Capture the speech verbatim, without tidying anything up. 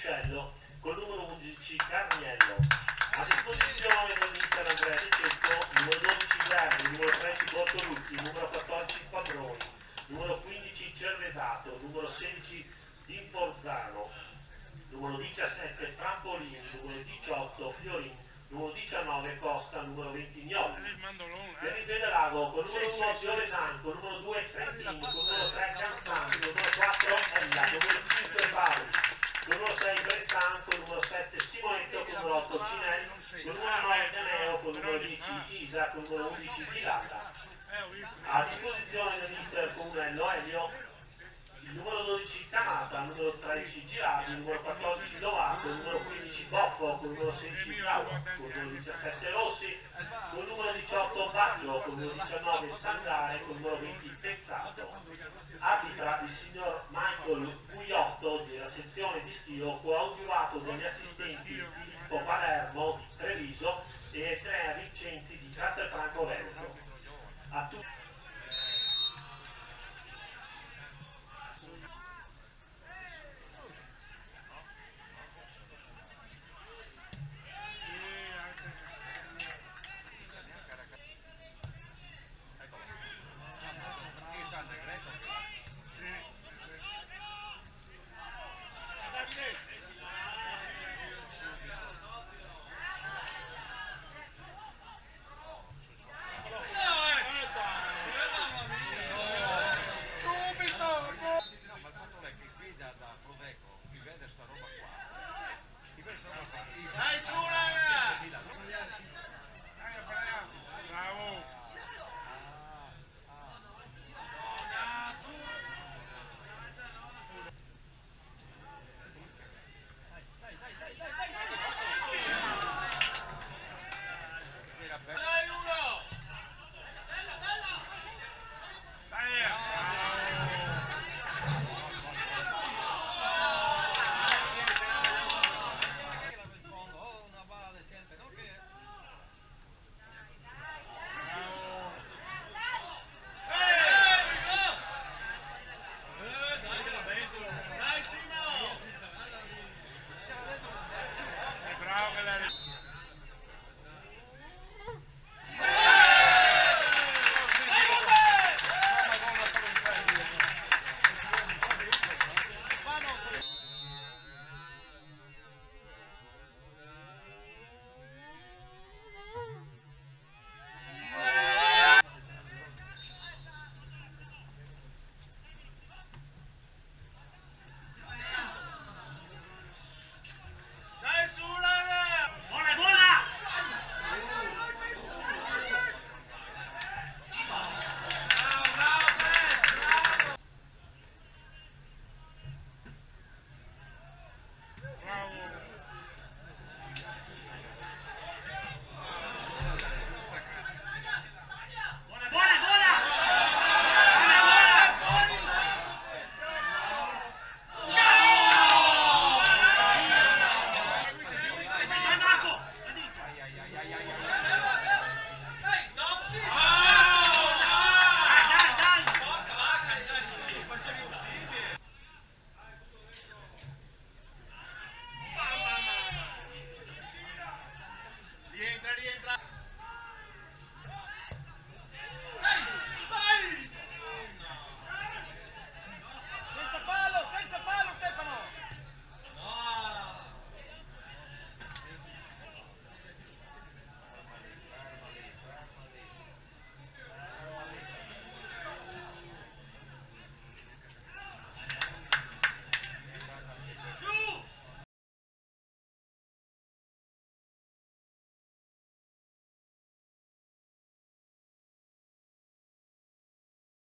Col numero undici Carniello. A disposizione del mister Andrea De Cecco, numero dodici Verdi, numero tredici Bortolucci, numero quattordici Fabroni, numero quindici Cervesato, numero sedici D'Imporzano, numero diciassette Trampolini, numero diciotto Fiorin, numero diciannove Costa, numero venti Gnol. Per il Vedalago, col numero uno Piovesan, col numero due Trentin, col numero tre Canzani, col numero quattro Ella, col numero cinque Paris, col numero sei Bressan, col numero sette Simonetto, col numero otto Cinel, col numero nove Caneo, col numero dieci Isa, col numero undici Vilata. A disposizione del mister Comunello Elio, il numero dodici Camata, il numero tredici Girardi, il numero quattordici Lovato, il numero quindici Boffo, col numero sedici Taua, col numero diciassette Rossi, col numero diciotto Baggio, col numero diciannove Sandare, col numero venti Pezzato. Arbitra il signor Michael Pugliotto della sezione di Schio, coadiuvato dagli assistenti Filippo Palermo di Treviso e Andrea Vincenzi di Castelfranco Veneto. A tu- Dai, su, raga! Bravo! Bravo, che l'ha